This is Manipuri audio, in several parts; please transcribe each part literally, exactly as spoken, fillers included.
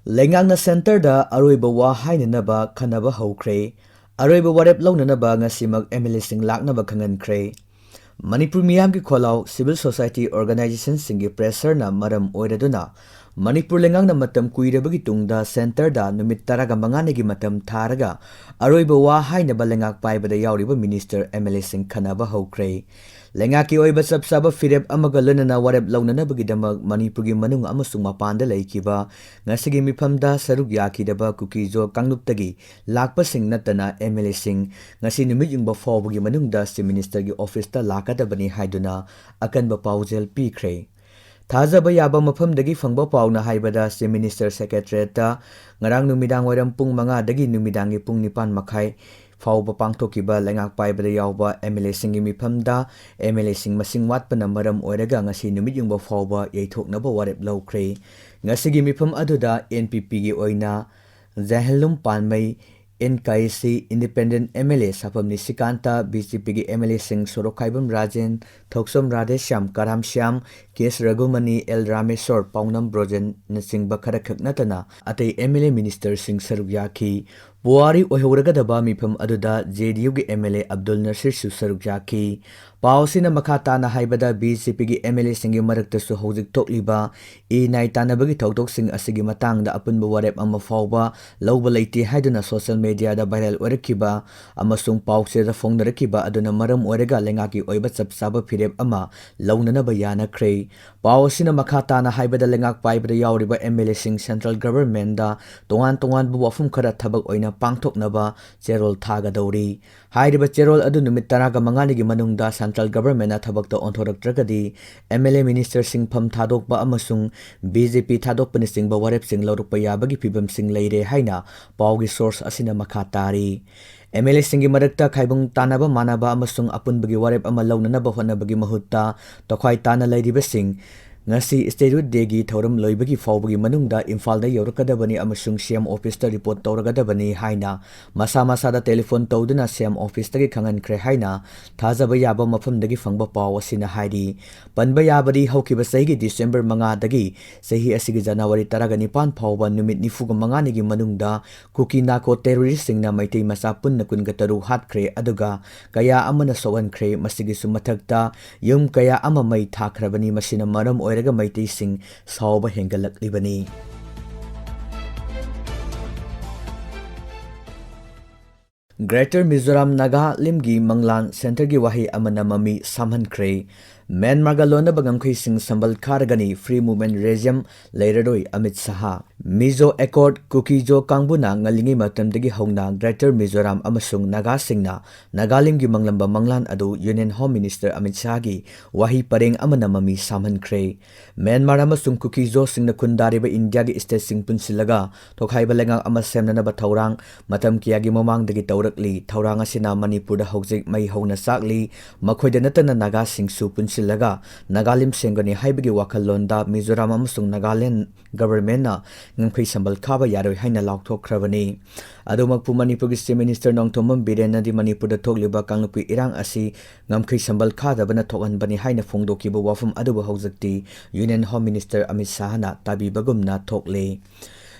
ꯂꯩꯉꯥꯛꯅ centreꯗ ꯑꯔꯣꯏꯕ ꯋꯥ ꯍꯥꯏꯅꯅꯕ ꯈꯟꯅꯕ ꯍꯧꯈ꯭ꯔꯦ꯫ ꯑꯔꯣꯏꯕ ꯋꯥꯔꯦꯞ ꯂꯧꯅꯅꯕ ꯉꯁꯤꯃꯛ MLAꯁꯤꯡ ꯂꯥꯛꯅꯕ ꯈꯪꯍꯟꯈ꯭ꯔꯦ꯫ ꯃꯅꯤꯄꯨꯔ ꯃꯤꯌꯥꯝꯒꯤ ꯈꯣꯜꯂꯥꯎ, civil society organisationꯁꯤꯡꯒꯤ pressureꯅ ꯃꯔꯝ ꯑꯣꯏꯔꯗꯨꯅ ꯃꯅꯤꯄꯨꯔ ꯂꯩꯉꯥꯛꯅ ꯃꯇꯝ ꯀꯨꯏꯔꯕꯒꯤ ꯇꯨꯡꯗ centreꯗ ꯅꯨꯃꯤꯠ ꯇꯔꯥꯒ ꯃꯉꯥꯅꯤꯒꯤ ꯃꯇꯝ ꯊꯥꯔꯒ ꯑꯔꯣꯏꯕ ꯋꯥ ꯍꯥꯏꯅꯕ ꯂꯩꯉꯥꯛ ꯄꯥꯏꯕꯗ ꯌꯥꯎꯔꯤꯕ minister, MLAꯁꯤꯡ ꯈꯟꯅꯕ ꯍꯧꯈ꯭ꯔꯦ꯫ ꯂꯩꯉꯥꯛꯀꯤ ꯑꯣꯏꯕ ꯆꯞ ꯆꯥꯕ ꯐꯤꯔꯦꯞ ꯑꯃꯒ ꯂꯣꯏꯅꯅ ꯋꯥꯔꯦꯞ ꯂꯧꯅꯅꯕꯒꯤꯗꯃꯛ ꯃꯅꯤꯄꯨꯔꯒꯤ ꯃꯅꯨꯡ ꯑꯃꯁꯨꯡ ꯃꯄꯥꯟꯗ ꯂꯩꯈꯤꯕ ꯉꯁꯤꯒꯤ ꯃꯤꯐꯝꯗ ꯁꯔꯨꯛ ꯌꯥꯈꯤꯗꯕ ꯀꯨꯀꯤꯖꯣ ꯀꯥꯡꯂꯨꯞꯇꯒꯤ ꯂꯥꯛꯄꯁꯤꯡ ꯅꯠꯇꯅ MLAꯁꯤꯡ ꯉꯁꯤ ꯅꯨꯃꯤꯠ ꯌꯨꯡꯕ ꯐꯥꯎꯕꯒꯤ ꯃꯅꯨꯡꯗ Chief Ministerꯒꯤ officeꯇ ꯂꯥꯛꯀꯗꯕꯅꯤ ꯍꯥꯏꯗꯨꯅ ꯑꯀꯟꯕ ꯄꯥꯎꯖꯦꯜ ꯄꯤꯈ꯭ꯔꯦ꯫ ꯊꯥꯖꯕ ꯌꯥꯕ ꯃꯐꯝꯗꯒꯤ ꯐꯪꯕ ꯄꯥꯎꯅ ꯍꯥꯏꯕꯗ, Chief Minister Secretariatꯇ ꯉꯔꯥꯡ ꯅꯨꯃꯤꯗꯥꯡ ꯋꯥꯏꯔꯝ ꯄꯨꯡ ꯃꯉꯥꯗꯒꯤ ꯅꯨꯃꯤꯗꯥꯡꯒꯤ ꯄꯨꯡ ꯅꯤꯄꯥꯟ ꯃꯈꯥꯏ ꯐꯥꯎꯕ ꯄꯥꯡꯊꯣꯛꯈꯤꯕ ꯂꯩꯉꯥꯛ ꯄꯥꯏꯕꯗ ꯌꯥꯎꯕ MLAꯁꯤꯡꯒꯤ ꯃꯤꯐꯝꯗ MLAꯁꯤꯡ ꯃꯁꯤꯡ ꯋꯥꯠꯄꯅ ꯃꯔꯝ ꯑꯣꯏꯔꯒ ꯉꯁꯤ ꯅꯨꯃꯤꯠ ꯌꯨꯡꯕ ꯐꯥꯎꯕ ꯌꯩꯊꯣꯛꯅꯕ ꯋꯥꯔꯦꯞ ꯂꯧꯈ꯭ꯔꯦ꯫ ꯉꯁꯤꯒꯤ ꯃꯤꯐꯝ ꯑꯗꯨꯗ NPPꯒꯤ ꯑꯣꯏꯅ ꯖꯍꯦꯟꯂꯨꯝ ꯄꯥꯟꯃꯩ, NKAAꯁꯤ independent MLA ꯁꯥꯐꯝ ꯅꯤꯁꯤꯀꯥꯟꯇ, BJPꯒꯤ MLAꯁꯤꯡ ꯁꯣꯔꯣꯛꯈꯥꯏꯕꯝ ꯔꯥꯖꯦꯟ, ꯊꯣꯛꯆꯣꯝ ꯔꯥꯙꯦꯁ꯭ꯌꯥꯝ, ꯀꯔꯥꯝꯁ꯭ꯌꯥꯝ, ꯀꯦ ꯑꯦꯁ ꯔꯘꯨꯃꯅꯤ, ꯑꯦꯜ ꯔꯥꯃꯦꯁꯣꯔ, ꯄꯥꯎꯅꯝ ꯕ꯭ꯔꯣꯖꯦꯟꯅꯆꯤꯡꯕ ꯈꯔꯈꯛ ꯅꯠꯇꯅ ꯑꯇꯩ MLA ministerꯁꯤꯡ ꯁꯔꯨꯛ ꯌꯥꯈꯤ꯫ ꯄꯨꯋꯥꯔꯤ ꯑꯣꯏꯍꯧꯔꯒꯗꯕ ꯃꯤꯐꯝ ꯑꯗꯨꯗ JDUꯒꯤ MLA ꯑꯕꯗꯨꯜ ꯅꯁꯤꯔꯁꯨ ꯁꯔꯨꯛ ꯌꯥꯈꯤ꯫ ꯄꯥꯎ ꯑꯁꯤꯅ ꯃꯈꯥ ꯇꯥꯅ ꯍꯥꯏꯕꯗ, BJPꯒꯤ MLAꯁꯤꯡꯒꯤ ꯃꯔꯛꯇꯁꯨ ꯍꯧꯖꯤꯛ ꯊꯣꯛꯂꯤꯕ ꯏ ꯅꯥꯏ ꯇꯥꯟꯅꯕꯒꯤ ꯊꯧꯗꯣꯛꯁꯤꯡ ꯑꯁꯤꯒꯤ ꯃꯇꯥꯡꯗ ꯑꯄꯨꯟꯕ ꯋꯥꯔꯦꯞ ꯑꯃ ꯐꯥꯎꯕ ꯂꯧꯕ ꯂꯩꯇꯦ ꯍꯥꯏꯗꯨꯅ social mediaꯗ viral ꯑꯣꯏꯔꯛꯈꯤꯕ ꯑꯃꯁꯨꯡ ꯄꯥꯎꯆꯦꯗ ꯐꯣꯡꯅꯔꯛꯈꯤꯕ ꯑꯗꯨꯅ ꯃꯔꯝ ꯑꯣꯏꯔꯒ ꯂꯩꯉꯥꯛꯀꯤ ꯑꯣꯏꯕ ꯆꯞ ꯆꯥꯕ ꯐꯤꯔꯦꯞ ꯑꯃ ꯂꯧꯅꯅꯕ ꯌꯥꯅꯈ꯭ꯔꯦ꯫ ꯄꯥꯎ ꯑꯁꯤꯅ ꯃꯈꯥ ꯇꯥꯅ ꯍꯥꯏꯕꯗ, ꯂꯩꯉꯥꯛ ꯄꯥꯏꯕꯗ ꯌꯥꯎꯔꯤꯕ MLAꯁꯤꯡ central governmentꯗ ꯇꯣꯉꯥꯟ ꯇꯣꯉꯥꯟꯕ ꯋꯥꯐꯝ ꯈꯔ ꯊꯕꯛ ꯑꯣꯏꯅ ꯄꯥꯡꯊꯣꯛꯅꯕ ꯆꯦꯔꯣꯜ ꯊꯥꯒꯗꯧꯔꯤ꯫ ꯍꯥꯏꯔꯤꯕ ꯆꯦꯔꯣꯜ ꯑꯗꯨ ꯅꯨꯃꯤꯠ ꯇꯔꯥꯒ ꯃꯉꯥꯅꯤꯒꯤ ꯃꯅꯨꯡꯗ central governmentꯅ ꯊꯕꯛꯇ ꯑꯣꯟꯊꯣꯔꯛꯇ꯭ꯔꯒꯗꯤ, MLA ministerꯁꯤꯡ ꯐꯝ ꯊꯥꯗꯣꯛꯄ ꯑꯃꯁꯨꯡ BJP ꯊꯥꯗꯣꯛꯄꯅꯆꯤꯡꯕ ꯋꯥꯔꯦꯞꯁꯤꯡ ꯂꯧꯔꯛꯄ ꯌꯥꯕꯒꯤ ꯐꯤꯚꯝꯁꯤꯡ ꯂꯩꯔꯦ ꯍꯥꯏꯅ ꯄꯥꯎꯒꯤ source ꯑꯁꯤꯅ ꯃꯈꯥ ꯇꯥꯔꯤ꯫ MLAꯁꯤꯡꯒꯤ ꯃꯔꯛꯇ ꯈꯥꯏꯕꯨꯡ ꯇꯥꯟꯅꯕ ꯃꯥꯟꯅꯕ ꯑꯃꯁꯨꯡ ꯑꯄꯨꯟꯕꯒꯤ ꯋꯥꯔꯦꯞ ꯑꯃ ꯂꯧꯅꯅꯕ ꯍꯣꯠꯅꯕꯒꯤ ꯃꯍꯨꯠꯇ, ꯇꯣꯈꯥꯏ ꯇꯥꯅ ꯂꯩꯔꯤꯕꯁꯤꯡ ꯉꯁꯤ Statue Dayꯒꯤ ꯊꯧꯔꯝ ꯂꯣꯏꯕꯒꯤ ꯐꯥꯎꯕꯒꯤ ꯃꯅꯨꯡꯗ ꯏꯝꯐꯥꯜꯗ ꯌꯧꯔꯛꯀꯗꯕꯅꯤ ꯑꯃꯁꯨꯡ CM officeꯇ report ꯇꯧꯔꯒꯗꯕꯅꯤ ꯍꯥꯏꯅ ꯃꯁꯥ ꯃꯁꯥꯗ telephone ꯇꯧꯗꯨꯅ CM officeꯇꯒꯤ ꯈꯪꯍꯟꯈ꯭ꯔꯦ ꯍꯥꯏꯅ ꯊꯥꯖꯕ ꯌꯥꯕ ꯃꯐꯝꯗꯒꯤ ꯐꯪꯕ ꯄꯥꯎ ꯑꯁꯤꯅ ꯍꯥꯏꯔꯤ꯫ ꯄꯟꯕ ꯌꯥꯕꯗꯤ, ꯍꯧꯈꯤꯕ ꯆꯍꯤꯒꯤ December ꯃꯉꯥꯗꯒꯤ ꯆꯍꯤ ꯑꯁꯤꯒꯤ January ꯇꯔꯥꯒ ꯅꯤꯄꯥꯟ ꯐꯥꯎꯕ ꯅꯨꯃꯤꯠ ꯅꯤꯐꯨꯒ ꯃꯉꯥꯅꯤꯒꯤ ꯃꯅꯨꯡꯗ ꯀꯨꯀꯤ ꯅꯥꯀꯣ terroristꯁꯤꯡꯅ ꯃꯩꯇꯩ ꯃꯆꯥ ꯄꯨꯟꯅ ꯀꯨꯟꯒ ꯇꯔꯨꯛ ꯍꯥꯠꯈ꯭ꯔꯦ, ꯑꯗꯨꯒ ꯀꯌꯥ ꯑꯃꯅ ꯁꯣꯛꯍꯟꯈ꯭ꯔꯦ꯫ ꯃꯁꯤꯒꯤꯁꯨ ꯃꯊꯛꯇ ꯌꯨꯝ ꯀꯌꯥ ꯑꯃ ꯃꯩ ꯊꯥꯈ꯭ꯔꯕꯅꯤ꯫ ꯃꯁꯤꯅ ꯃꯔꯝ ꯑꯣꯏꯔꯒ ꯃꯩꯇꯩꯁꯤꯡ ꯁꯥꯎꯕ ꯍꯦꯟꯒꯠꯂꯛꯂꯤꯕꯅꯤ꯫ Greater Mizoram ꯅꯥꯒꯥꯂꯤꯝꯒꯤ ꯃꯪꯂꯥꯟ centreꯒꯤ ꯋꯥꯍꯩ ꯑꯃꯅ ꯃꯃꯤ ꯁꯥꯝꯍꯟꯈ꯭ꯔꯦ꯫ ꯃ꯭ꯌꯥꯟꯃꯥꯔꯒ ꯂꯣꯟꯅꯕ ꯉꯝꯈꯩꯁꯤꯡ ꯁꯝꯕꯜ ꯈꯥꯔꯒꯅꯤ, free movement regime ꯂꯩꯔꯔꯣꯏ, ꯑꯃꯤꯠ ꯁꯍꯥ꯫ Mizo Accord, ꯀꯨꯀꯤ-ꯖꯣ ꯀꯥꯡꯕꯨꯅ ꯉꯜꯂꯤꯉꯩ ꯃꯇꯝꯗꯒꯤ ꯍꯧꯅ Greater Mizoram ꯑꯃꯁꯨꯡ ꯅꯥꯒꯥꯁꯤꯡꯅ ꯅꯥꯒꯥꯂꯤꯝꯒꯤ ꯃꯪꯂꯝꯕ ꯃꯪꯂꯥꯟ ꯑꯗꯨ Union Home Minister ꯑꯃꯤꯠ ꯁꯍꯥꯒꯤ ꯋꯥꯍꯩ ꯄꯔꯦꯡ ꯑꯃꯅ ꯃꯃꯤ ꯁꯥꯝꯍꯟꯈ꯭ꯔꯦ꯫ ꯃ꯭ꯌꯥꯟꯃꯥꯔ ꯑꯃꯁꯨꯡ ꯀꯨꯀꯤ-ꯖꯣꯁꯤꯡꯅ ꯈꯨꯟꯗꯥꯔꯤꯕ ꯏꯟꯗꯤꯌꯥꯒꯤ stateꯁꯤꯡ ꯄꯨꯟꯁꯤꯜꯂꯒ ꯇꯣꯈꯥꯏꯕ ꯂꯩꯉꯥꯛ ꯑꯃ ꯁꯦꯝꯅꯅꯕ ꯊꯧꯔꯥꯡ ꯃꯇꯝ ꯀꯌꯥꯒꯤ ꯃꯃꯥꯡꯗꯒꯤ ꯇꯧꯔꯛꯂꯤ꯫ ꯊꯧꯔꯥꯡ ꯑꯁꯤꯅ ꯃꯅꯤꯄꯨꯔꯗ ꯍꯧꯖꯤꯛ ꯃꯩ ꯍꯧꯅ ꯆꯥꯛꯂꯤ꯫ ꯃꯈꯣꯏꯗ ꯅꯠꯇꯅ ꯅꯥꯒꯥꯁꯤꯡꯁꯨ ꯄꯨꯟꯁꯤꯜꯂꯒ ꯅꯥꯒꯥꯂꯤꯝ ꯁꯦꯝꯒꯅꯤ ꯍꯥꯏꯕꯒꯤ ꯋꯥꯈꯜꯂꯣꯟꯗ ꯃꯤꯖꯣꯔꯥꯝ ꯑꯃꯁꯨꯡ ꯅꯥꯒꯥꯂꯦꯟ governmentꯅ ꯉꯝꯈꯩ ꯁꯝꯕꯜ ꯈꯥꯕ ꯌꯥꯔꯣꯏ ꯍꯥꯏꯅ ꯂꯥꯎꯊꯣꯛꯈ꯭ꯔꯕꯅꯤ꯫ ꯑꯗꯨꯃꯛꯄꯨ ꯃꯅꯤꯄꯨꯔꯒꯤ Chief Minister ꯅꯣꯡꯊꯣꯝꯕꯝ ꯕꯤꯔꯦꯟꯅꯗꯤ ꯃꯅꯤꯄꯨꯔꯗ ꯊꯣꯛꯂꯤꯕ ꯀꯥꯡꯂꯨꯞꯀꯤ ꯏꯔꯥꯡ ꯑꯁꯤ ꯉꯝꯈꯩ ꯁꯝꯕꯜ ꯈꯥꯗꯕꯅ ꯊꯣꯛꯍꯟꯕꯅꯤ ꯍꯥꯏꯅ ꯐꯣꯡꯗꯣꯛꯈꯤꯕ ꯋꯥꯐꯝ ꯑꯗꯨꯕꯨ ꯍꯧꯖꯤꯛꯇꯤ Union Home Minister Amit ꯁꯍꯥꯅ ꯇꯥꯕꯤꯕꯒꯨꯝꯅ ꯊꯣꯛꯂꯦ꯫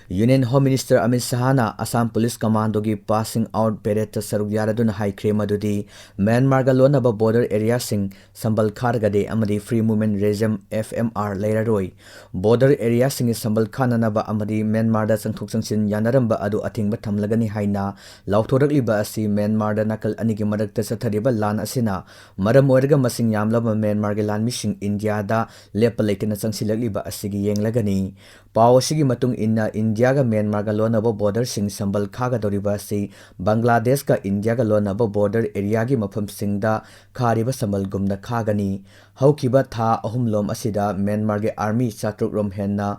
Union Home Minister Amit ꯁꯍꯥꯅ Assam Police Commandoꯒꯤ passing out paradeꯇ ꯁꯔꯨꯛ ꯌꯥꯔꯗꯨꯅ ꯍꯥꯏꯈ꯭ꯔꯦ ꯃꯗꯨꯗꯤ ꯃ꯭ꯌꯥꯟꯃꯥꯔꯒ ꯂꯣꯟꯅꯕ border areaꯁꯤꯡ ꯁꯝꯕꯜ ꯈꯥꯔꯒꯗꯤ ꯑꯃꯗꯤ free movement regime, F M R, ꯂꯩꯔꯔꯣꯏ꯫ Border areaꯁꯤꯡꯒꯤ ꯁꯝꯕꯜ ꯈꯥꯅꯅꯕ ꯑꯃꯗꯤ ꯃ꯭ꯌꯥꯟꯃꯥꯔꯗ ꯆꯪꯊꯣꯛ ꯆꯪꯁꯤꯟ ꯌꯥꯅꯔꯝꯕ ꯑꯗꯨ ꯑꯊꯤꯡꯕ ꯊꯝꯂꯒꯅꯤ ꯍꯥꯏꯅ ꯂꯥꯎꯊꯣꯔꯛꯂꯤꯕ ꯑꯁꯤ ꯃ꯭ꯌꯥꯟꯃꯥꯔꯗ ꯅꯥꯀꯜ ꯑꯅꯤꯒꯤ ꯃꯔꯛꯇ ꯆꯠꯊꯔꯤꯕ ꯂꯥꯟ ꯑꯁꯤꯅ ꯃꯔꯝ ꯑꯣꯏꯔꯒ ꯃꯁꯤꯡ ꯌꯥꯝꯂꯕ ꯃ꯭ꯌꯥꯟꯃꯥꯔꯒꯤ ꯂꯥꯟꯃꯤꯁꯤꯡ ꯏꯟꯗꯤꯌꯥꯗ ꯂꯦꯞꯄ ꯂꯩꯇꯅ ꯆꯪꯁꯤꯜꯂꯛꯂꯤꯕ ꯑꯁꯤꯒꯤ ꯌꯦꯡꯂꯒꯅꯤ꯫ ꯄꯥꯎ ꯑꯁꯤꯒꯤ ꯃꯇꯨꯡ ꯏꯟꯅ, ꯏꯟꯗꯤꯌꯥꯒ ꯃ꯭ꯌꯥꯟꯃꯥꯔꯒ ꯂꯣꯟꯅꯕ borderꯁꯤꯡ ꯁꯝꯕꯜ ꯈꯥꯒꯗꯧꯔꯤꯕ ꯑꯁꯤ ꯕꯪꯒ꯭ꯂꯥꯗꯦꯁꯀ ꯏꯟꯗꯤꯌꯥꯒ ꯂꯣꯟꯅꯕ border areaꯒꯤ ꯃꯐꯝꯁꯤꯡꯗ ꯈꯥꯔꯤꯕ ꯁꯝꯕꯜꯒꯨꯝꯅ ꯈꯥꯒꯅꯤ꯫ ꯍꯧꯈꯤꯕ ꯊꯥ ꯑꯍꯨꯝꯂꯣꯝ ꯑꯁꯤꯗ ꯃ꯭ꯌꯥꯟꯃꯥꯔꯒꯤ army ꯆꯥꯇ꯭ꯔꯨꯛ ꯔꯣꯝ ꯍꯦꯟꯅ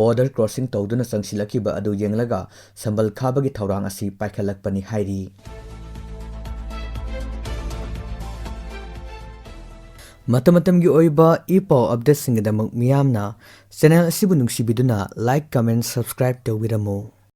border crossing ꯇꯧꯗꯨꯅ ꯆꯪꯁꯤꯜꯂꯛꯈꯤꯕ ꯑꯗꯨ ꯌꯦꯡꯂꯒ ꯁꯝꯕꯜ ꯈꯥꯕꯒꯤ ꯊꯧꯔꯥꯡ ꯑꯁꯤ ꯄꯥꯏꯈꯠꯂꯛꯄꯅꯤ ꯍꯥꯏꯔꯤ꯫ ꯃꯇꯝ ꯃꯇꯝꯒꯤ ꯑꯣꯏꯕ ꯏ ꯄꯥꯎ ꯑꯞꯗꯦꯠꯁꯤꯡꯒꯤꯗꯃꯛ ꯃꯤꯌꯥꯝꯅ ꯆꯦꯅꯦꯜ ꯑꯁꯤꯕꯨ ꯅꯨꯡꯁꯤꯕꯤꯗꯨꯅ ꯂꯥꯏꯛ, ꯀꯃꯦꯟ, ꯁꯕꯁꯀ꯭ꯔꯥꯏꯕ ꯇꯧꯕꯤꯔꯝꯃꯨ꯫